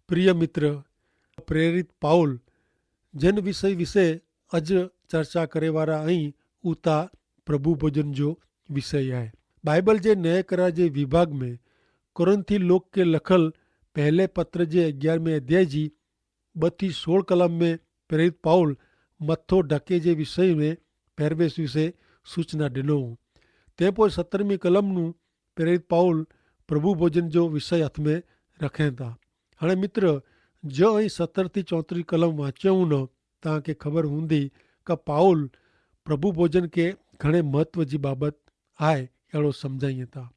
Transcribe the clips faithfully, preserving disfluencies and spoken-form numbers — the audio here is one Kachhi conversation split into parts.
પ્રિય મિત્ર, પ્રેરિત પાઉલ જેન વિષય વિશે અજ ચર્ચા કરેવારા અહીં ઉતા પ્રભુ ભોજન જો વિષય આય. બાઈબલ જે નય કરા જે વિભાગ મેં કોરિંથી લોક કે લખલ પહેલે પત્ર જે અગિયારમે અધ્યાય જી બતી સોળ કલમ મેં પ્રેરિત પાઉલ મત્થો ઢકે જે વિષય મેં પહેરવેશ વિશે સૂચના ડેનો. તે પોય સત્તરમી કલમનું પ્રેરિત પાઉલ પ્રભુ ભોજન જો વિષય હથ મેં રખેં તા. હણે મિત્ર, જો અહીં સત્તર થી ચોત્રીસ કલમ વાંચ્યો હું ન, તા કે ખબર હુંદી કે પાઉલ પ્રભુ ભોજન કે ઘણે મહત્વ જી બાબત આય એડો સમઝાઈ તા.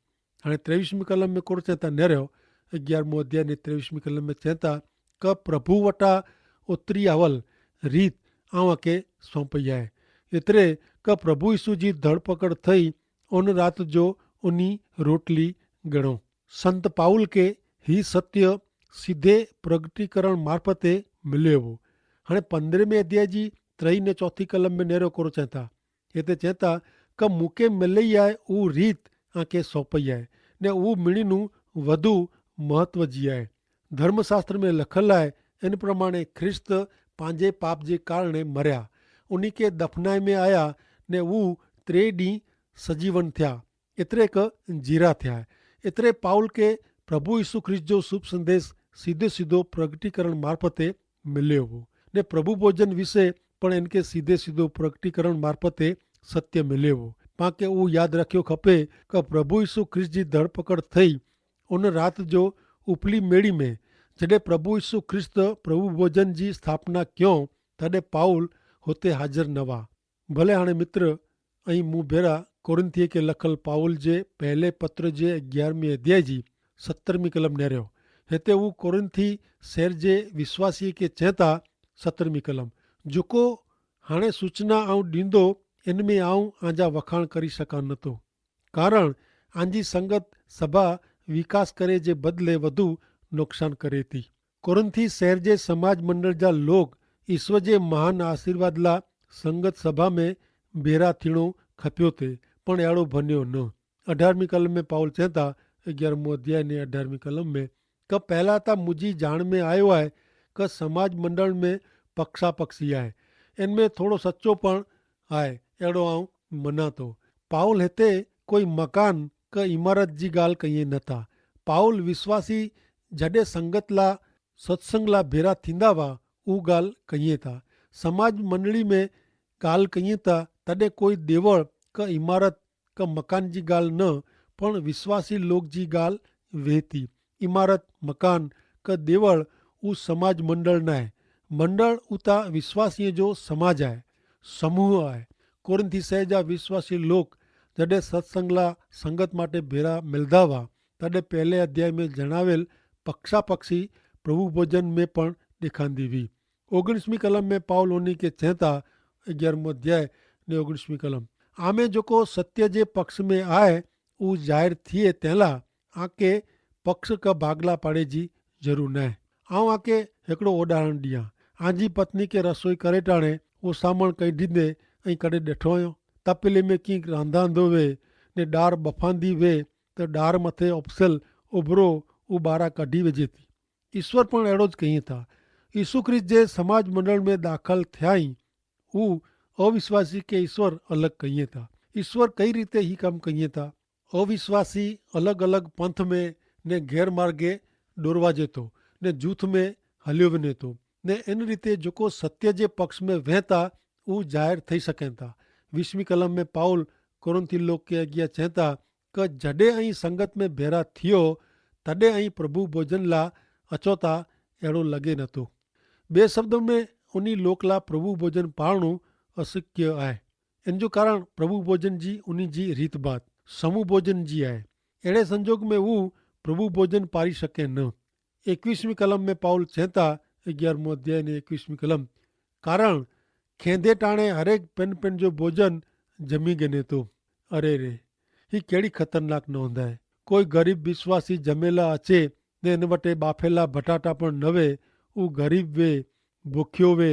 હણે ત્રેવીસમી કલમ મેં કોરો ચેતા નેર્યો, અગિયારમો અધ્યાય ને ત્રેવીસમી કલમ મેં ચેતા કે પ્રભુ વટા ઉતરી આવલ રીત આવા કે સોંપૈયા હૈ. એતરે કે પ્રભુ ઈસુ જી ધરપકડ થઈ ઉન રાત જો ઉની રોટલી ગણો. સંત પાઉલ કે હી સત્ય સીધે પ્રગટીકરણ મારફતે મિલ્યો હો. હણે પંદ્રહમે અધ્યાય જી ત્રય ને ચોથી કલમ મેં નેરો કોરો ચેતા. હેતા ચેતા કે મુકે મિલઈ આય ઉ રીત આકે સોંપઈ આય ને ઉ મિણીનું વધુ મહત્વ જી આય. ધર્મશાસ્ત્ર મેં લખલ આય, એન પ્રમાણે ખ્રિસ્ત પાંજે પાપ જે કારણે મર્યા, ઉની કે દફનાઈ મેં આયા ને ઉ ત્રે દી સજીવન થ્યા, એતરે કે જીરા થ્યા. એતરે પાઉલ કે પ્રભુ ઈસુ ખ્રિસ્ત જો શુભ સંદેશ સીધે સીધો પ્રગટીકરણ મારફતે મિલ્યો હો. ને પ્રભુ ભોજન વિશે પણ એન કે સીધે સીધો પ્રગટીકરણ મારફતે સત્ય મિલ્યો હો. પાંકે ઉ યાદ રાખ્યો ખપે કે પ્રભુ ઈસુ ખ્રિસ્ત જી ધરપકડ થઈ ઉન રાત જો ઉપલી મેડી મેં જડે પ્રભુ ઈસુ ખ્રિસ્ત પ્રભુ ભોજન જી સ્થાપના ક્યો, તદે પાઉલ હોતે હાજર નવા. ભલે હાણે મિત્ર, અહીં મુભેરા કોરિંથીય કે લખલ પાઉલ જે પહેલે પત્ર જે અગિયારમી અધ્યાય જી સત્તરમી કલમ નેર્યો. હેતે ઉં કોરિંથી શહેર જે વિશ્વાસીય કે ચેંતા, સત્તરમી કલમ, જોકો હાણે સૂચના આઉં દીંદો, એન મેં આઉં આંજા વખાણ કરી શકા નતો, કારણ આંજી સંગત સભા વિકાસ કરે જે બદલે વધુ નોકસાન કરે તી. કોરિંથી શહેર જે સમાજ મંડળ જા લોગ ઈસ્વ જે મહાન આશીર્વાદલા સંગત સભા મેં ભેરા થીણો ખપ્યો તે, પણ એડો ભન્યો ન. અઢારમી કલમ મેં પાઉલ ચેંતા, અગિયારમો અધ્યાય ને અઢારમી કલમ મેં, કે પહેલા તા મુજી જાણ મેં આયો આય કે સમાજ મંડળ મેં પક્ષાપક્ષી આય, એન મેં થોડો સચો પણ આય એડો આઉં મનાતો. પાઉલ હેતે કોઈ મકાન કે ઇમારત જી ગાલ કહિયે નતા. પાઉલ વિશ્વાસી જડે સંગતલા સત્સંગલા ભેરા થીંદા વા ઉગાલ કહિયે તા. સમાજ મંડળી મેં ગાલ કહિયે તા તદે કોઈ દેવળ કે ઇમારત કે મકાન જી ગાલ ન, પણ વિશ્વાસી લોગ જી ગાલ વહેતી. ઇમારત, મકાન કે દેવળ ઉસ સમાજ મંડળ નાય. મંડળ ઉતા વિશ્વાસીય જો સમાજ આય, સમૂહ આય. કોરિંથી સહેજા વિશ્વાસી લોક જડે સત્સંગલા સંગત માટે ભેરા મેલધાવા, તદે પહેલે અધ્યાય મેં જણાવેલ પક્ષાપક્ષી પ્રભુ ભોજન મેં પણ દેખાંદી વી. ઓગણીસમી કલમ મેં પાઉલ ઓની કે ચેંતા, અગિયારમો અધ્યાય ને ઓગણીસમી કલમ, આમે જોકો સત્ય જે પક્ષ મેં આય ઉસ જાહેર થિયે તેલા આકે પક્ષ કા ભાગલા પાડે જી જરૂર નાય. આઉં આકે હેકડો ઉદાહરણ દિયા. આજી પત્ની કે રસોઈ કરે ટાણે ઉસ સામાન કઈ ઢીંદે અહીં કડે દેઠો આયો? તપેલી મેં કિંક રાંધાંદો વે ને ડાર બફાંદી વે, તો ડાર મતે અપસેલ ઉભરો ઉબારા કઢી વેજે તી. ઈસ્વર પણ એડો જ કહિયે તા. ઈસુ ખ્રિસ્ત જે સમાજ મંડળ મેં દાખલ થ્યાઈ ઉહ અવિશ્વાસી કે ઈસ્વર અલગ કહિયે તા. ઈસ્વર કઈ રીતે હી કામ કહિયે તા? અવિશ્વાસી અલગ અલગ પંથ મેં ને ગેરમાર્ગે ડોરવા જેતો ને જૂથ મેં હલ્યો વિને તો, ને એન રીતે જોકો સત્ય જે પક્ષ મેં વહેતા ઉહ જાહેર થઈ શકેતા. વીસમી કલમ મેં પાઉલ કોરિંથી લોક કે અગિયા ચેંતા કે જડે અહીં સંગત મેં ભેરા થિયો તદે અહીં પ્રભુ ભોજન લા અચોતા એડો લગે નતો. બે શબ્દો મેં ઉની લોક લા પ્રભુ ભોજન પારણું અશક્ય આય. એન જો કારણ પ્રભુ ભોજન જી ઉની જી રીત બાત સમૂહ ભોજન જી આય. એડે સંજોગ મેં ઉહ પ્રભુ ભોજન પારી શકે ન. એકવીસમી કલમ મેં પાઉલ ચેંતા, અગિયારમો અધ્યાય ને એકવીસમી કલમ, કારણ ખેંધે ટાણે હરેક પેન પેન જો ભોજન જમી ગને તો. અરે રે, હી કેડી ખતરનાક નોંધ હૈ. કોઈ ગરીબ વિશ્વાસી જમેલા અચે ને એન વટે બાફેલા ભટાટા પણ નવે, ઉં ગરીબ વે, ભોખ્યો વે,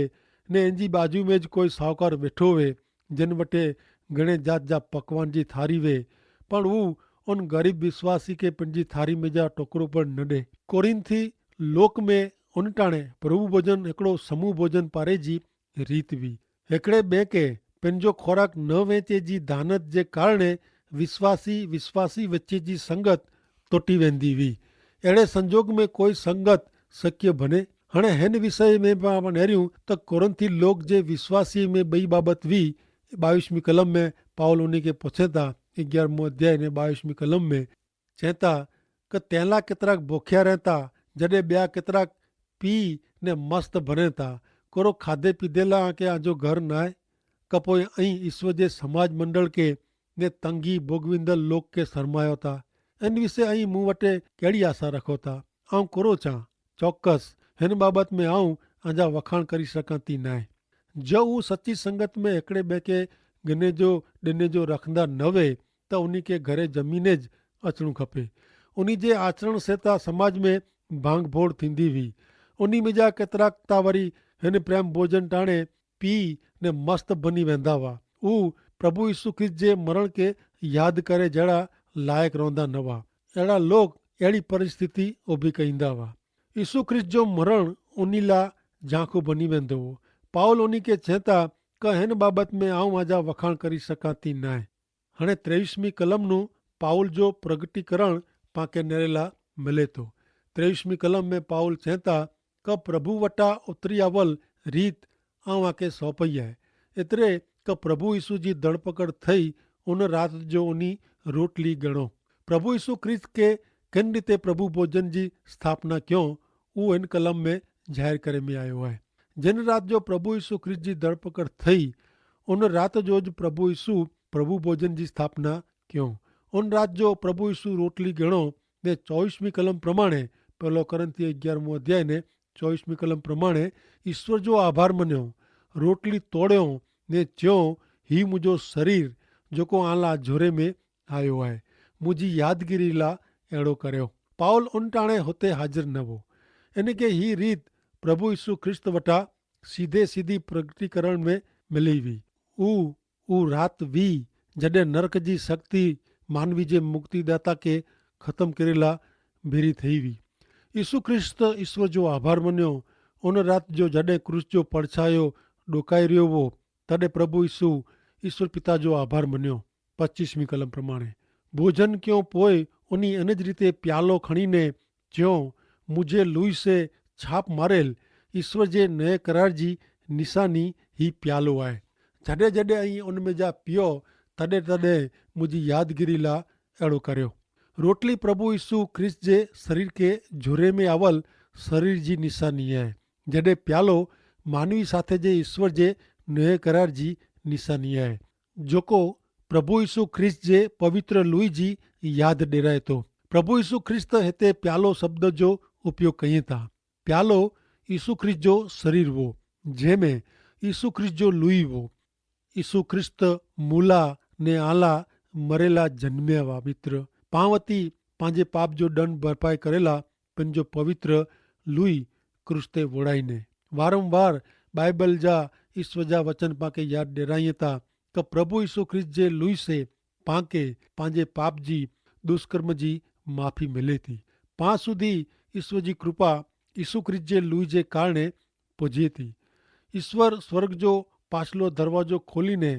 ને એનજી બાજુ મેં જ કોઈ સાવકાર વેઠો વે જેન વટે ઘણે જાત જા પકવાન જી થારી વે, પણ ઉં ઉન ગરીબ વિશ્વાસી કે પેનજી થારી મેં જા ટોકરો પણ ન દે. કોરિંથી લોક મેં ઉનટાણે પ્રભુ ભોજન હેકડો સમૂહ ભોજન પારે જી રીત વી. હેકડે બેંકે પેનજો ખોરાક ન વેંચે જી ધાનત જે કારણે વિશ્વાસી વિશ્વાસી વચ્ચે જી સંગત તોટી વેંદી વી. એડે સંજોગ મેં કોઈ સંગત શક્ય ભને? હણે હેન વિષય મેં નેર્યું તો કોરિંથી લોક જે વિશ્વાસી મેં બઈ બાબત વી. બાવીસમી કલમ મેં પાઉલ ઉની કે પોછેતા, અગિયારમું અધ્યાય ને બાવીસમી કલમ મેં ચેતા કે તેના કેતરાક ભોખ્યા રહેતા, જડે બ્યા કેતરાક પી ને મસ્ત ભનેતા? કોરો ખાધે પીધેલા આંકે આજો ઘર નાય? કપોય અહીં ઈશ્વર જે સમાજ મંડળ કે ને તંગી ભોગવિંદલ લોક કે સરમાયો તા? એન વિશે અહીં મું વટે કેડી આશા રખો તા? આઉં કોરો ચાં? ચોક્કસ હેન બાબત મેં આઉં આજા વખાણ કરી શકાતી નાય. જો ઉં સચ્ચી સંગત મેં એકડે બેંકે ગને જો ડેને જો રખંદા નવે, તો ઉની કે ઘરે જમીને જ અચણું ખપે. ઉની જે આચરણ સેતા સમાજ મેં ભાંગભોડ થીંદી વી. ઉની મેં જા કેતરાક તા વરી હેન પ્રેમ ભોજન ટાણે પી ને મસ્ત ભની વેંદા વા. ઉ પ્રભુ ઈસુ ખ્રિસ્ત જે મરણ કે યાદ કરે જેડા લાયક રોંદા નવા. એડા લોક એડી પરિસ્થિતિ ઉભી કહીંદા વા. ઈસુ ખ્રિસ્ત જો મરણ ઉની લા જાંખો ભની વેંદો વો. પાઉલ ઉની કે છેંતા કે હેન બાબત મેં આઉં આજા વખાણ કરી શકાતી નાય. હણે ત્રેવીસમી કલમનું પાઉલ જો પ્રગટીકરણ પાંકે નેરેલા મલેતો. ત્રેવીસમી કલમ મેં પાઉલ છેંતા કે પ્રભુ વટા ઉતરી આવલ રીત આઉં આકે સોંપઈ હૈ. એતરે કે પ્રભુ ઈસુ જી ધરપકડ થઈ ઉન રાત જો ઉની રોટલી ગણો. પ્રભુ ઈસુ ખ્રિસ્ત કે કેન રીતે પ્રભુ ભોજન જી સ્થાપના ક્યો? ઉ એન કલમ મેં જાહેર કરે મેં આયો હૈ. જેન રાત જો પ્રભુ ઈસુ ખ્રિસ્ત જી ધરપકડ થઈ ઉન રાત જો જ પ્રભુ ઈસુ પ્રભુ ભોજન જી સ્થાપના ક્યો. ઉન રાત જો પ્રભુ ઈસુ રોટલી ગણો ને ચોવીસમી કલમ પ્રમાણે, પહેલો કોરિંથી અગિયારમું અધ્યાય ને ચોવીસમી કલમ પ્રમાણે ઈસ્વર જો આભાર મન્યો, રોટલી તોડ્યો ને ચ્યો, હી મુજો શરીર જોકો આલા જોરે મેં આયો હૈ, મુજી યાદગીરી લા એડો કર્યો. પાઉલ ઉનટાણે હોતે હાજર નવો. એન કે હી રીત પ્રભુ ઈસુ ખ્રિસ્ત વટા સીધે સીધી પ્રગટીકરણ મેં મિલી વી. ઉ ઉ રાત વી જડે નરક જી શક્તિ માનવી જે મુક્તિદાતા કે ખતમ કરેલા ભેરી થઈ વી. ઈસુ ખ્રિસ્ત ઈસ્વર જો આભાર મન્યો. ઉન રાત જો જડે ક્રૂસ જો પડછાયો ડોકાઈ રહ્યો વો, તદે પ્રભુ ઈસુ ઈસ્વર પિતા જો આભાર મન્યો. પચ્ચીસમી કલમ પ્રમાણે ભોજન ક્યો પોય ઉની અનજ રીતે પ્યાલો ખણીને ચ્યો, મુઝે લુઈ સે છાપ મારેલ ઈસ્વર જે નય કરાર જી નિશાની હી પ્યાલો આય. જડે જડે અહીં ઉનમેં જા પિયો તદે તદે મુઝે યાદગીરી લા એડો કર્યો. રોટલી પ્રભુ ઈસુ ખ્રિસ્ત જે શરીર કે જોરે મેં આવલ શરીર જી નિશાની આય. જડે પ્યાલો માનવી સાથે જે ઈસ્વર જે નય કરાર જી નિશાની આય, જોકો પ્રભુ ઈસુ ખ્રિસ્ત જે પવિત્ર લુઈ જી યાદ ડેરાય તો. પ્રભુ ઈસુ ખ્રિસ્ત હેતે પ્યાલો શબ્દ જો ઉપયોગ કહીં તા. પ્યાલો ઈસુ ખ્રિસ્ત જો શરીર વો, જેમે ઈસુ ખ્રિસ્ત જો લુઈ વો. ઈસુ ખ્રિસ્ત મૂલા ને આલા મરેલા જન્મ્યા વા મિત્ર, પાંવતી પાંજે પાપ જો દંડ ભરપાઈ કરેલા પન જો પવિત્ર લુઈ ક્રૂસ તે વોડાઈ ને. વારંવાર બાઈબલ જા ઈસ્વર જા વચન પાંકે યાદ ડેરાઈ તા કે પ્રભુ ઈસુ ખ્રિસ્ત જે લુઈ સે પાંકે પાંજે પાપ જી દુષ્કર્મ જી માફી મિલે થી. પાંચ સુધી ઈસ્વર જી કૃપા ઈસુ ખ્રિસ્ત જે લુઈ જે કારણે પજે થી. ઈસ્વર સ્વર્ગ જો પાછલો દરવાજો ખોલી ને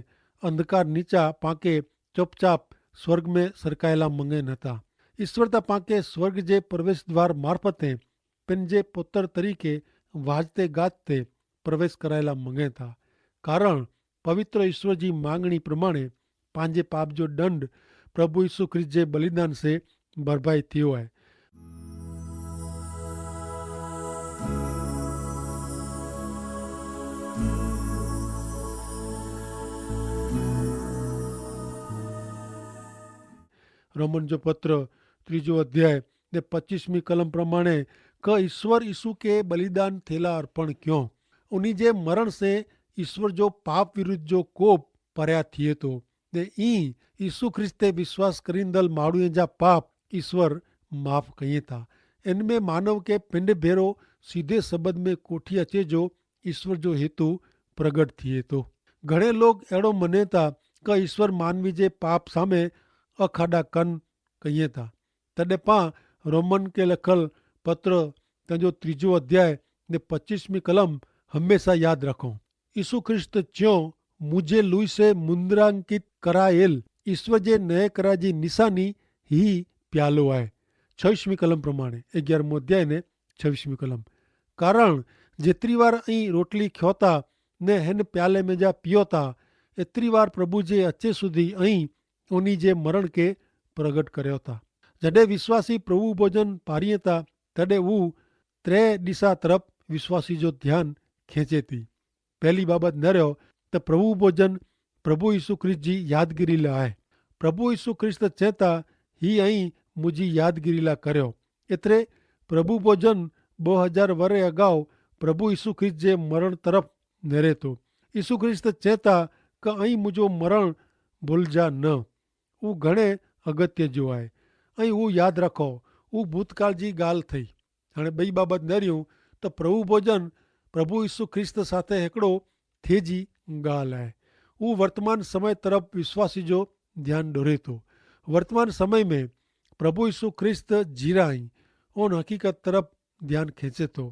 અંધકાર નીચા પાંકે ચોપચાપ સ્વર્ગ મેં સરકાયેલા મંગે નતા. ઈસ્વર તા પાંકે સ્વર્ગ જે પ્રવેશ દ્વાર મારફતે પન જે પોતર તરીકે વાજતે ગાજતે પ્રવેશ કરાયેલા મંગે થા. કારણ પવિત્ર ઈસ્વર જી માંગણી પ્રમાણે પાંજે પાપ જો દંડ પ્રભુ ઈસુ ખ્રિસ્ત જે બલિદાન સે ભરભાઈ થયો હૈ. રોમન જો પત્ર ત્રીજો અધ્યાય ને પચ્ચીસમી કલમ પ્રમાણે કે ઈસ્વર ઈસુ કે બલિદાન થેલા અર્પણ ક્યો. ઉની જે મરણ સે ઈસ્વર જો પાપ વિરુદ્ધ જો કોપ પર્યા થિયે તો. ને ઈ ઈસુ ખ્રિસ્તે વિશ્વાસ કરીંદલ માણુએ જા પાપ ઈસ્વર માફ કહિયે તા. એન મેં માનવ કે પિંડ ભેરો સીધે સબંદ મેં કોઠી અચે જો ઈસ્વર જો હેતુ પ્રગટ થિયે તો. ઘણે લોગ એડો મને તા કે ઈસ્વર માનવી જે પાપ સામે અખાડા કન કહિયે તા. તદે પાં રોમન કે લખલ પત્ર તેનો ત્રીજો અધ્યાય ને પચ્ચીસમી કલમ હમેંશા યાદ રાખો. ઈસુ ખ્રિસ્ત ચ્યો, મુઝે લુઈસે મુદ્રાંકિત કરાયેલ ઈસ્વર જે નય કરાજી નિશાની હી પ્યાલો આય. છવીસમી કલમ પ્રમાણે અગિયારમો અધ્યાય ને છવીસમી કલમ. કારણ જેતરી વાર અહીં રોટલી ખ્યોતા ને હેન પ્યાલે મેં જા પિયોતા, એતરી વાર પ્રભુ જે અચ્છે સુધી અહીં ઓની જે મરણ કે પ્રગટ કર્યો તા. જડે વિશ્વાસી પ્રભુ ભોજન પારિયે તા, તદે ઉં ત્રે દિશા તરફ વિશ્વાસી જો ધ્યાન ખેંચે તી. પહેલી બાબત નર્યો તો પ્રભુ ભોજન પ્રભુ ઈસુ ખ્રિસ્ત જી યાદગીરી લા આય. પ્રભુ ઈસુ ખ્રિસ્ત ચેતા, હી અહીં મુઝે યાદગીરી લા કર્યો. એતરે પ્રભુ ભોજન બહ હજાર વરે અગાઉ પ્રભુ ઈસુ ખ્રિસ્ત જે મરણ તરફ નેરે તો. ઈસુ ખ્રિસ્ત ચેતા કે અહીં મુઝે મરણ ભૂલ જા ન. ઉં ઘણે અગત્ય જો આય. અહીં ઉં યાદ રાખો, ઉં ભૂતકાળ જી ગાલ થઈ. હણે બઈ બાબત નર્યું તો પ્રભુ ભોજન પ્રભુ ઈસુ ખ્રિસ્ત સાથે હેકડો થે જી ગાલ આય. ઉં વર્તમાન સમય તરફ વિશ્વાસી જો ધ્યાન ડોરે તો. વર્તમાન સમય મેં પ્રભુ ઈસુ ખ્રિસ્ત જીરા હી, ઓન હકીકત તરફ ધ્યાન ખેંચે તો.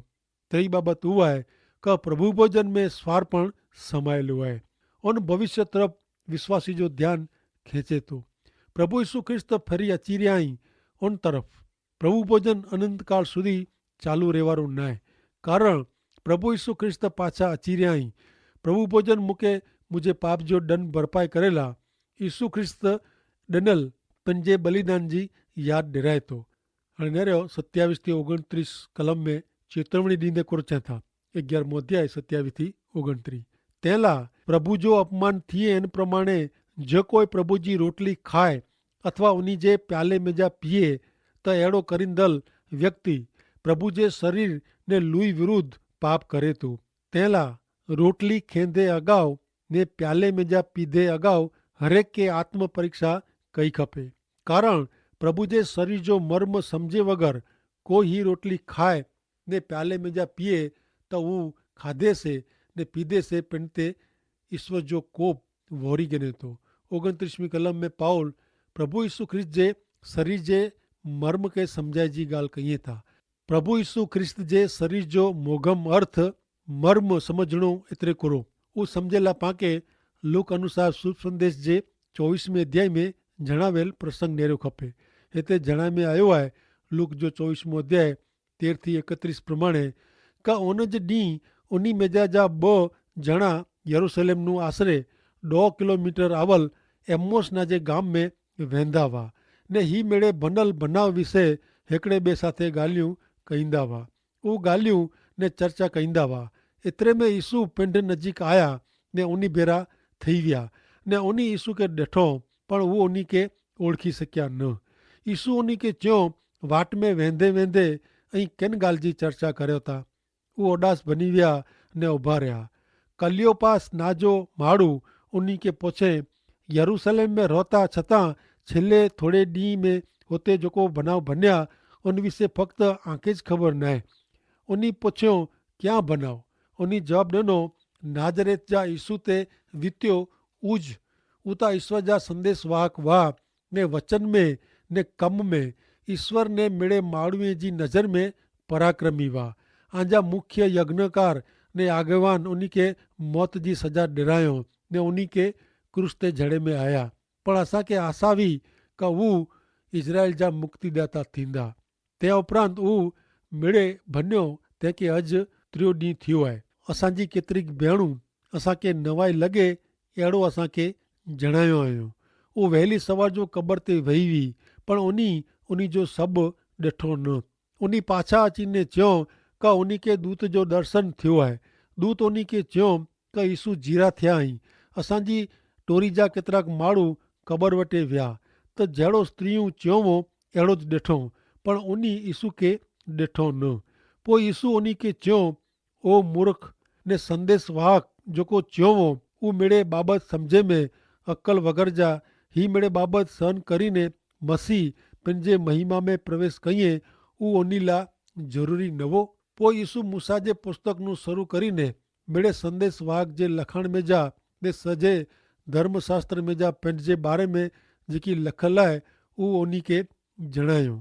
તેરી બાબત ઉવાય કે પ્રભુ ભોજન મેં સ્વાર્પણ સમાયેલ ઉવાય, ઓન ભવિષ્ય તરફ વિશ્વાસી જો ધ્યાન ખેંચે તો. પ્રભુ ઈસુ ખ્રિસ્ત ફેરી અચીર્યા હી, ઓન તરફ પ્રભુ ભોજન અનંતકાળ સુધી ચાલુ રહેવારો નાય. કારણ પ્રભુ ઈસુ ખ્રિસ્ત પાછા અચીર્યા હી. પ્રભુ ભોજન મુકે મુઝે પાપ જો દંડ ભરપાઈ કરેલા ઈસુ ખ્રિસ્ત દનલ પન જે બલિદાન જી યાદ ડેરાય તો. અને નેરે સત્યાવિશ થી ઓગણત્રીસ કલમ મેં ચેતવણી દીંદે કોરચે થા. અગિયાર મોધ્યાય સત્યાવિશ થી ઓગણત્રીસ. તેલા પ્રભુ જો અપમાન થિયે એન પ્રમાણે જે કોઈ પ્રભુ જી રોટલી ખાય અથવા ઉની જે પ્યાલે મેજા પિયે, તો એડો કરીંદલ વ્યક્તિ પ્રભુ જે શરીર ને લુઈ વિરુદ્ધ પાપ કરે તું. તેલા રોટલી ખેંધે અગાઉ ને પ્યાલે મેજા પીધે અગાઉ હરેક કે આત્મપરીક્ષા કઈ ખપે. કારણ પ્રભુ જે શરીર જો મર્મ સમઝે વગર કોઈ હી રોટલી ખાય ને પ્યાલે મેજા પિયે, તો ઉં ખાધે સે ને પીધે સે પેનતે ઈસ્વર જો કોપ વોરી ગને તો. ઓગણત્રીસમી કલમ મેં પાઉલ પ્રભુ ઈસુ ખ્રિસ્ત જે શરીર જે મર્મ કે સમઝાય જી ગાલ કહિયે થા. પ્રભુ ઈસુ ખ્રિસ્ત જે શરીર જો મોગમ અર્થ મર્મ સમઝણો એતરે કરો ઉં સમઝેલા પાંકે લૂક અનુસાર શુભ સંદેશ જે ચોવીસમે અધ્યાય મેં જણાવેલ પ્રસંગ નેરો ખપે. હેતે જણાય મેં આયો આય લૂક જો ચોવીસમો અધ્યાય તેર થી એકત્રીસ પ્રમાણે, કા ઓન જ દી ઓની મેજા જા બહ જણા યરુસલેમનું આશરે દો કિલોમીટર આવલ એમ્મોસ ના જે ગામ મેં વહેંદા વા, ને હી મેળે ભનલ ભનાવ વિશે હેકડ઼ે બે સાથે ગાલિયું કહીંદા વા. ઉં ગાલિયું ને ચર્ચા કહીંદા વા. એતરે મેં ઈસુ પિંડ નજીક આયા ને ઉની ભેરા થઈ વ્યા, ને ઉની ઈસુ કે દેઠો, પણ ઉં ઉની કે ઓળખી શક્યા ન. ઈસુ ઉની કે ચ્યો, વાટ મેં વેંધે વેંધે અહીં કેન ગાલ જી ચર્ચા કર્યો તા? ઉં ઉડાસ ભની વ્યા ને ઉભા રહ્યા. કલ્યોપાસ ના જો માડૂ ઉની કે પોછે, યરૂસલેમ મેં રોતા છતાં છેલ્લે થોડે દી મેં હોતે જોકો ભનાવ ભન્યા ઉન વિશે ફક્ત આંકે જ ખબર નાય. ઉની પોછ્યો, ક્યાં ભનાવ? ઉની જવાબ દેનો, નાજરેત જા ઈસુ તે વિત્યો ઉજ. ઉતા ઈસ્વર જા સંદેસવાહક વાહ ને વચન મેં ને કમ મેં ઈસ્વર ને મેળે માળવે જી નજર મેં પરાક્રમી વાહ. આંજા મુખ્ય યજ્ઞકાર ને આગેવાન ઉની કે મોત જી સજા ડેરાયો ને ઉની કે ક્રૂસ તે જડે મેં આયા. પણ અસાંકે આસાવી કા વુ ઇઝરાયેલ જા મુક્તિદાતા થીંદા. તે ઉપરાંત ઉં મેળે ભન્યો તે કે અજ ત્રિયો દી થિયો આય. અસાંજી કેતરિક ભેણું અસાંકે નવાઈ લગે એડો અસાંકે જણાયો આયો. ઉં વહેલી સવાર જો કબર તે વહી વી, પણ ઉની ઉની જો સબ ડેઠો ન. ઉની પાછા અચીને ચ્યો કા ઉની કે દૂત જો દર્શન થિયો આય. દૂત ઉની કે ચ્યો કા ઈસુ જીરા થ્યા હી. અસાંજી ટોરી જા કેતરાક માળુ કબર વટે વ્યા, તો જેડો સ્ત્રી ઉં ચ્યોવો એડો જ ડેઠો, પણ ઉની ઈસુ કે ડેઠો ન. પોઈ ઈસુ ઉની કે ચ્યો, ઓ મૂર્ખ ને સંદેસવાહક, જોકો ચ્યોવો ઉં મેડે બાબત સમઝે મેં અક્કલ વગર જા હી મેડે બાબત સહન કરીને મસીહ પેનજે મહિમા મેં પ્રવેશ કહિએ, ઉં ઉની લા જરૂરી નવો. પોઈ ઈસુ મૂસા જે પુસ્તકનું શરૂ કરીને મેડે સંદેસવાહક જે લખાણ મેં જા ને સજે ધર્મશાસ્ત્ર મેં જા પેંટ જે બારે મેં જેકી લખલ આય ઉહ ઓની કે જણાયો.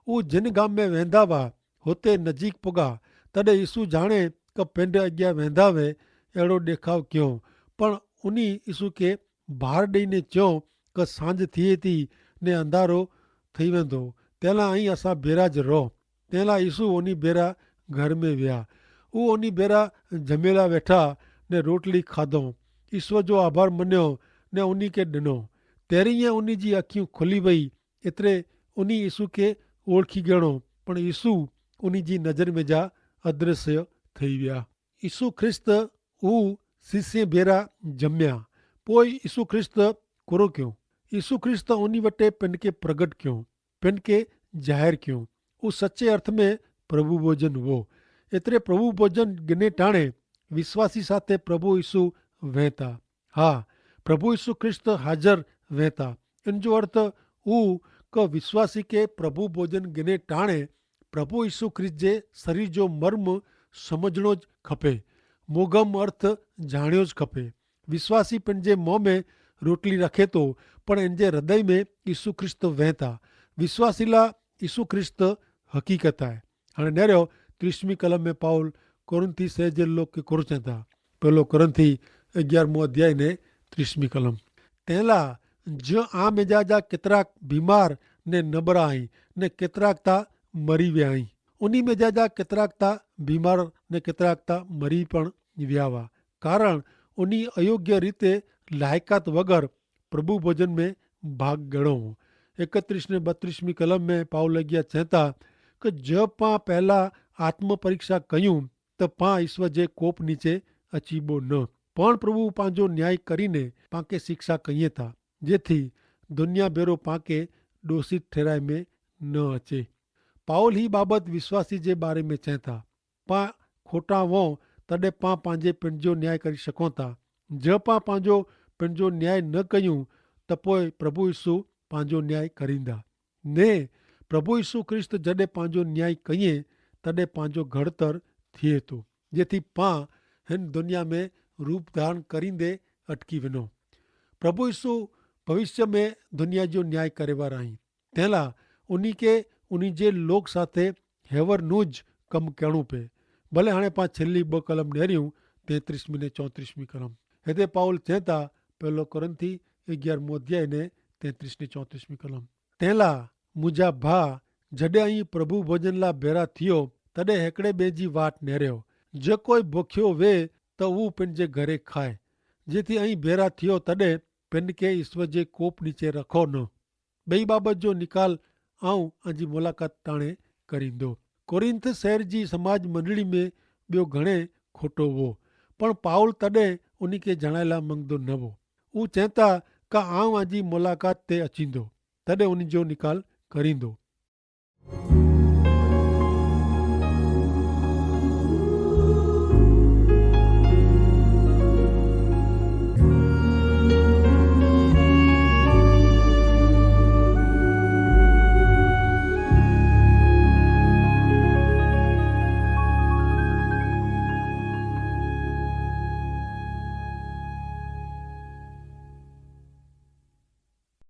ઉહ જેન ગામ મેં વહેંદા વા હોતે નજીક પોગા તદે ઈસુ જાણે કે પેંધ અગિયા વેંધા વે એડો દેખાવ ક્યો. પણ ઉની ઈસુ કે ભાર દઈને ચ્યો કે સાંજ થિયે તી ને અંધારો થઈ વેંધો. તેલા અહીં અસાં ભેરા જ રોહ. તેલા ઈસુ ઉની ભેરા ઘર મેં વ્યા. ઉ ઉની ભેરા જમેલા વેઠા ને રોટલી ખાધો. ઈસુ જો આભાર મન્યો ને ઉની કે ડનો. તેરી યે ઉની જી અખ્યું ખુલી વય. એતરે ઉની ઈસુ કે ઓળખી ગણો. પણ ઈસુ ઉની જી નજર મેં જા અદ્રશ્ય થઈ વ્યા. ઈસુ ખ્રિસ્ત ઉ શિષ્ય ભેરા જમ્યા. પોય ઈસુ ખ્રિસ્ત કોરો ક્યો? ઈસુ ખ્રિસ્ત ઉની વટે પેનકે પ્રગટ ક્યો, પેનકે જાહેર ક્યો. ઉ સચ્ચે અર્થ મેં પ્રભુ ભોજન વો. એતરે પ્રભુ ભોજન ગિને ટાણે વિશ્વાસી સાથે પ્રભુ ઈસુ વહેતા. હા, પ્રભુ ઈસુ ખ્રિસ્ત હાજર વહેતા. એન જો અર્થ ઉ કે વિશ્વાસી કે પ્રભુ ભોજન ગિને ટાણે પ્રભુ ઈસુ ખ્રિસ્ત જે શરીર જો મર્મ સમઝણો જ ખપે. મોગમ અર્થ જાણ્યો જ ખપે. વિશ્વાસી પણ જે મોં મેં રોટલી રાખે તો પણ એન જે હૃદય મેં ઈસુ ખ્રિસ્ત વહેતા. વિશ્વાસીલા ઈસુ ખ્રિસ્ત હકીકત આય. હણે નેર્યો ત્રીસમી કલમ મેં પાઉલ કોરિંથી સહેજે લોક કે કોરો ચેંતા. પહેલો કોરિંથી અગિયારમો અધ્યાય ને ત્રીસમી કલમ. તેલા જો આ મેજા જા કેતરાક બીમાર ને નબરા અહીં ને કેતરાક તા મરી વ્યા અહીં. ઉની મેજા જા કેતરાક તા બીમાર ને કેતરાક તા મરી પણ વ્યાવા. કારણ ઉની અયોગ્ય રીતે લાયકાત વગર પ્રભુ ભોજન મેં ભાગ ગણો. એકત્રીસ ને બત્રીસમી કલમ મેં પાઉલ અગિયા ચેંતા કે જો પાં પહેલા આત્મપરીક્ષા કહ્યું તો પાં ઈસ્વર જે કોપ નીચે અચીબો ન. પણ પ્રભુ પાંજો ન્યાય કરીને પાંકે શિક્ષા કહિયે થા જેથી દુનિયા ભેરો પાંકે દોષિત ઠેરાઈ મેં ન અચે. પાઉલ હી બાબત વિશ્વાસી જે બારે મેં ચેંતા. પાં ખોટા વો તદે પાં પાંજે પેનજો ન્યાય કરી શકો થા. જો પાં પાંજો પેનજો ન્યાય ન કહ્યું તો પોય પ્રભુ ઈસુ પાંજો ન્યાય કરીંદા. ને પ્રભુ ઈસુ ખ્રિસ્ત જડે પાંજો ન્યાય કહિયે તદે પાંજો ઘડતર થિયે તો જેથી પાં હેન દુનિયા મેં રૂપધારણ કરીંદે અટકી વેનો. પ્રભુ ઈસુ ભવિષ્ય મેં દુનિયા જો ન્યાય કરેવા રાહી. તેલા ઉની કે ઉની જે લોક સાથે હેવર નું જ કમ કહેણું પે. ભલે હણે પાં છેલ્લી બહ કલમ નેર્યું તેત્રીસમી ને ચોત્રીસમી કલમ. હેદે પાઉલ ચેંતા પહેલો કોરિંથી અગિયારમો અધ્યાય ને તેત્રીસ ને ચોત્રીસમી કલમ. તેલા મુજા ભા જડે અહીં પ્રભુ ભોજન લા ભેરા થિયો તદે હેકડ઼ે બે જી વાટ નેર્યો. જે કોઈ ભોખ્યો વે તો ઉં પેનજે ઘરે ખાય. જેથી અહીં ભેરા થિયો તદે પેનકે ઈસ્વર જે કોપ નીચે રખો ન. બઈ બાબત જો નિકાલ આઉં આજી મુલાકાત ટાણે કરીંદો. કોરિંથ શહેર જી સમાજ મંડળી મેં બ્યો ઘણે ખોટો વો. પણ પાઉલ તદે ઉની કે જણાયેલા મંગદો નવો. ઉં ચેંતા કા આઉં આજી મુલાકાત તે અચીંદો તદે ઉની જો નિકાલ કરીંદો.